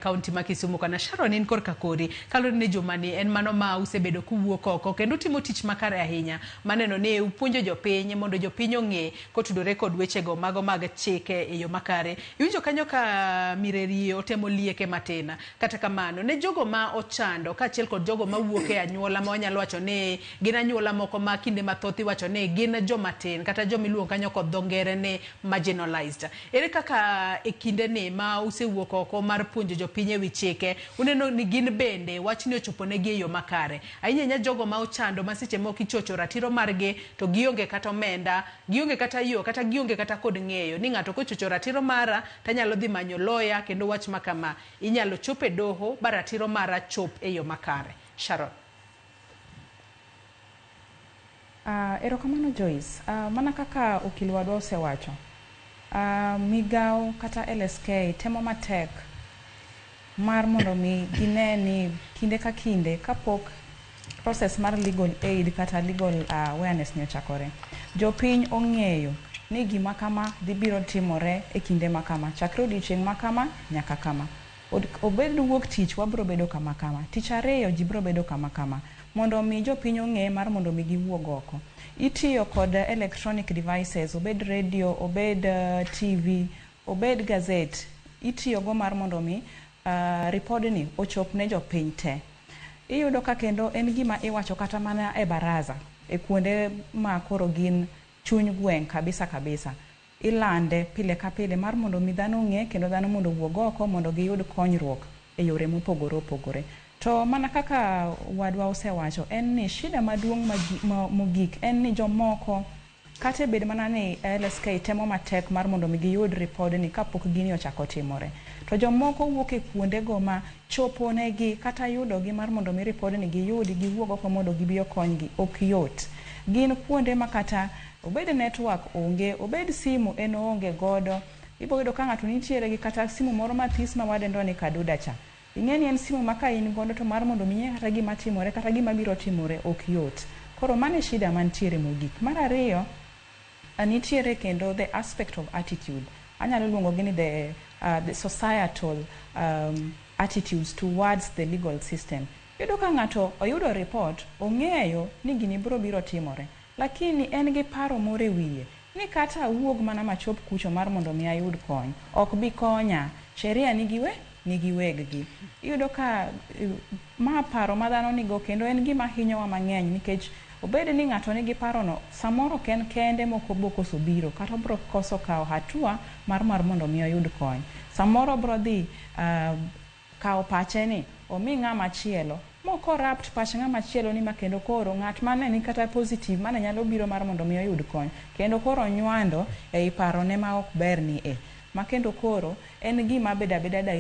Kaunti ma Kisumu kana Sharon in korka kori kaluwore ni jumani en mano ma usebedo kuwuok oko kendo utimo tich makare ahinya maneno ni upuonjo jopiny mondo jopiny ong'e kotudore kod wechego mago mag chike e yo makare. Iwinjo kanyo ka Mireri otemo lieke matin. Kata kamano ne jogo ma ochando kaachiel kod jogo mawuok e anyuola ma wanyalo wacho ni gin anyuola moko ma kinde mathoth iwacho ni gin joma tin kata joma iluongo kanyo kod dho ngere ni marginalized. Ere kaka e kinde ni ma usewuok oko mar puonjo jopiny ewi chike, uneno ni gin bende wachni ochopo negi e yo makare? Ahinya ahinya jogo ma ochando ma seche moko ichocho ratiro margi to gionge kata omenda, gionge kata yo kata gionge kata kod ng'eyo ni ng'ato kochocho ratiro mara tanyalo dhi manyo lawyer kendo wach ma kama inyalo chop e doho ba ratiro mara chop e yo makare. Sharon. Erokamano Joyce. Mana kaka okil wadwa osewacho, migao kata LSK temo matek mar mondo mi gine ni kinde ka kinde kapok process mar legal aid kata legal awareness ni ochakore, jopiny ong'eyo ni gima kama dhi biro timore e kinde ma kama, chakre odiochieng' ma kama nyaka kama. Obed wuok tich wabro bedo kama kama, tich ariyo ji bro bedo kama kama, mondo mi jopiny ong'e mar mondo mi giwuog oko. Itiyo kod electronic devices, obed radio, obed TV, obed gazette, itiyo go mar mondo mi ripodni ochop ne jopiny te. Iyudo ka kendo en gima iwacho kata mana e baraza, e kuonde ma koro gin chuny gweng' kabisa kabisa. Ilande pile ka pile mar mondo mi dhano ong'e kendo dhano mondo owuog oko mondo giyud konyruok e yore mopogore opogore. To mana kaka wadwa osewacho en ni shida maduong' mogik en ni jomoko kata bed mana ni LSK temo matek mar mondo mi giyud ripodni kapok gini ochako timore. To jomoko wuok e kuondego ma chopo negi kata yudogi mar mondo mi ripodni giyudi giwuog oko mondo gibi okonygi ok yot. Gin kuonde ma kata obed network onge, obed simu en oonge godo, ibo yudo ka ng'ato nitiere gi kata simu moro mathis ma wadendo ni kaduda cha. Ing'e ni en simu ma ka in godo to mar mondo mi ing'e kata gima timore kata gima biro timore ok yot. Koro mano e shida mantiere mogik. Mar ariyo, nitiere kendo the aspect of attitude. Anyalo luongo gi ni the societal attitudes towards the legal system. Iyudo ka ng'ato oyudo report, ong'eyo ni gini biro biro timore, lakini en gi paro moro e wiye ni kata awuog mana machop kucho mar mondo mi ayud kony, ok bi konya, sheria nigi weg gi. Iyudo ka ma paro ma dhano nigo kendo en gima hinyowa mang'eny nikech obed ni ng'ato nigi parono, samoro ok en kende mok obo koso biro kata obro koso kawo hatua mar mondo mi oyud kony. Samoro obro dhi kawo pache ni omi ng'ama chielo mo corrupt pach ng'ama chielo ni ma kendo koro ng'at mane ni kata positive mane nyalo biro mar mondo mi oyud kony kendo koro nywando ei parone ma ok ber ni e ma kendo koro en gima bedo abeda.